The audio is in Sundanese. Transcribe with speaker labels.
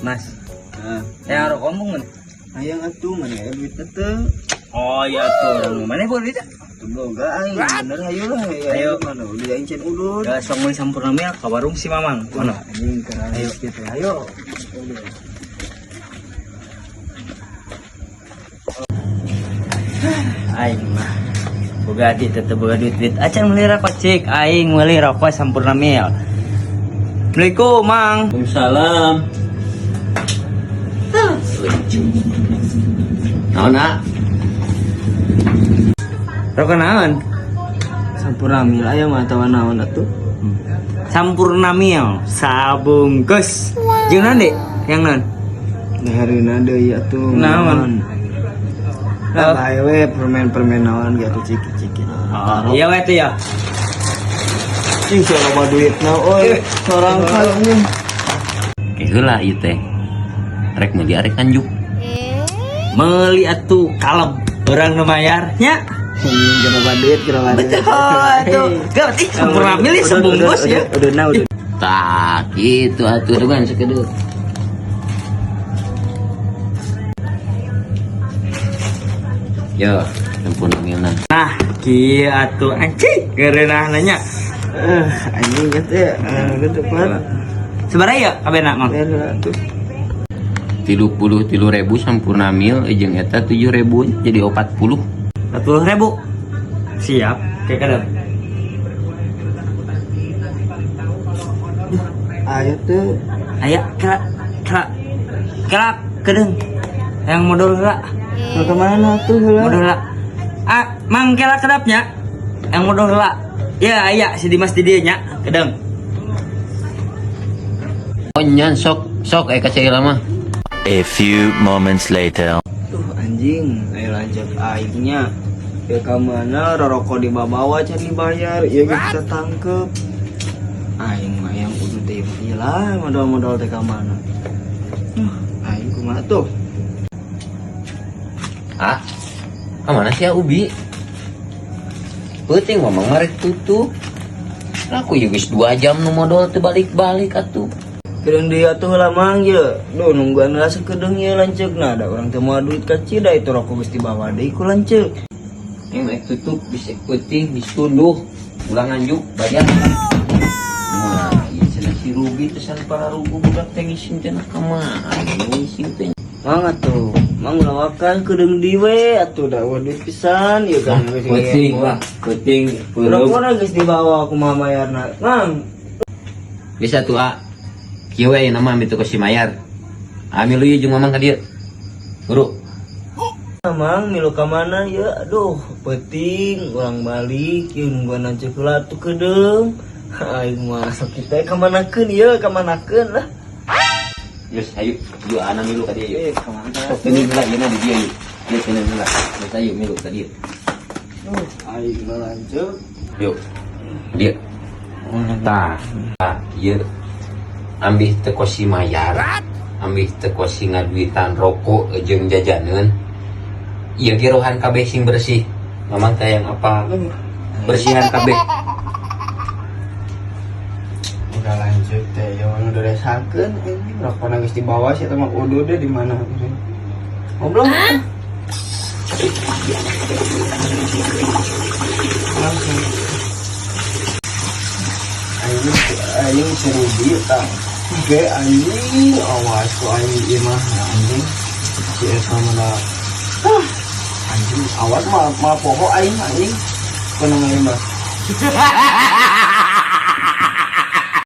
Speaker 1: Mas,
Speaker 2: Nah,
Speaker 1: yang rokok mun.
Speaker 2: Hayang atuh, mana aya duit teh?
Speaker 1: Oh iya tuh, orang mana boleh itu?
Speaker 2: Tuh boga aing, bener hayu lah.
Speaker 1: Ayo.
Speaker 2: Mana udah aing can udud.
Speaker 1: Ya, sok meuli Sampoerna Mild ka warung si Mamang. Mana?
Speaker 2: Anjing keren.
Speaker 1: Ayo.
Speaker 2: Gitu, ayo.
Speaker 1: Aing mah boga duit, tetep boga duit duit acan meuli rokok, cik aing meuli rokok Sampoerna Mild. Assalamualaikum, Mang.
Speaker 3: Waalaikumsalam. Naon, ah?
Speaker 1: Rokok naon?
Speaker 2: Sampoerna Mild aya mah atawa naon atuh?
Speaker 1: Sampoerna Mild sabungkus. Jeung naon, Dek? Yang naon?
Speaker 2: Nah, hareuna deui atuh.
Speaker 1: Naon?
Speaker 2: Lah, bae we permen-permen naon gitu, ciki-ciki.
Speaker 1: Oh, iya we tuh ya.
Speaker 2: Cing sia loba duitna euy. Sorang anjing.
Speaker 3: Ke heula ieu teh. Rek meuli arek anjuk.
Speaker 1: Meuli atuh, kalem. Urang nu mayar nya.
Speaker 2: Anjing kena duit, kena duit.
Speaker 1: Betul atuh. Gak, ih, Sampoerna Mild sebungkus ya.
Speaker 2: Udah, nah, udah.
Speaker 3: Tah, kitu atuh dengan sakedeuk. Yo, Sampoerna Milna.
Speaker 1: Nah, kieu atuh, anjing, geureunah nya.
Speaker 2: Eh, anjing gitu ya. Eh, gitu pan.
Speaker 1: Sabaraha ya kabehna, Mang?
Speaker 2: Tuh.
Speaker 3: 33.000 Sampoerna Mild jeung eta 7.000, jadi 40.
Speaker 1: 40.000. Siap, kayak kadang.
Speaker 2: Ayo tuh.
Speaker 1: Aya, kira kira kira kedeung. Yang modal heula.
Speaker 2: Mau kemana tuh heula?
Speaker 1: Modal heula. Ah, Mang, kira kedapnya. Yang modal heula. Ya, aya si Dimas di dieu nya, kedeung.
Speaker 3: Oh nyan, sok sok ka cai mah.
Speaker 4: A few moments later.
Speaker 2: Tuh anjing, ayo lanjut aingnya. Ya ka mana rokok dibawa can dibayar, ya kita tangkep. Aing mah yang udah teh lah modal-modal teh ka mana. Aing kumaha tuh?
Speaker 3: Ah, ka mana sih ya Ubi? Peuting mamang marek tutup. Aku ya geus 2 jam nu modal teu balik-balik atuh.
Speaker 2: Kedeung dia tuh lah, Mang, ye. Duh, nungguan lah sakedeung ye lanceuk. Nah, ada orang teu moal duit ka cida itu rokok geus dibawa deui ku lanceuk.
Speaker 3: Yang naik tutup bisa peuting bisa tunduh. Ulah nganjuk bayar. Wah, ieu cenah si rugi pesan para rugu budak teh ngising teh nah ka mana ngising teh.
Speaker 2: Mang atuh, Mang ulawakan kedeung diwe atuh da eueuh duit pisan ieu kan geus
Speaker 3: Peuting lah, peuting
Speaker 2: Rokokna geus dibawa kumaha mayarna. Mang,
Speaker 3: Bisa tuh ah. Kieu we nama ambil tuh si mayar. Ambil lu jeung mamang ka dieu. Guru.
Speaker 2: Mang milu ka mana ya? Aduh, peuting urang balik ieu nungguan lanceuk heula atuh kedeung. Aing mah sok kita ka manakeun ieu, ka manakeun lah.
Speaker 3: Geus ayo, yuk ana milu ka dieu yuk.
Speaker 2: Eh, ka mana?
Speaker 3: Sok teuing heula ieu di dieu yuk. Ieu teuing heula. Geus ayo milu ka dieu.
Speaker 2: Duh, aing mah lanceuk.
Speaker 3: Yuk. Dieu. Tah, tah ieu ambih teu kosi mayar, ambih teu kosi ngaduitan rokok jeung jajaneun. Ieu ge rohan kabeh sing bersih. Mamang teh yang apa? Bersihan kabeh.
Speaker 2: Udah lanjut teh, ya udah desakeun anjing rokokna geus dibawa sih eta mah udah deh di mana. Ngobrol. Langsung. Aing aing si Ruby tah. Ge anjing awas ku aing ieu mah anjing. Si eta mah ah anjing awas mah mah poho aing anjing. Kunaon aing mah.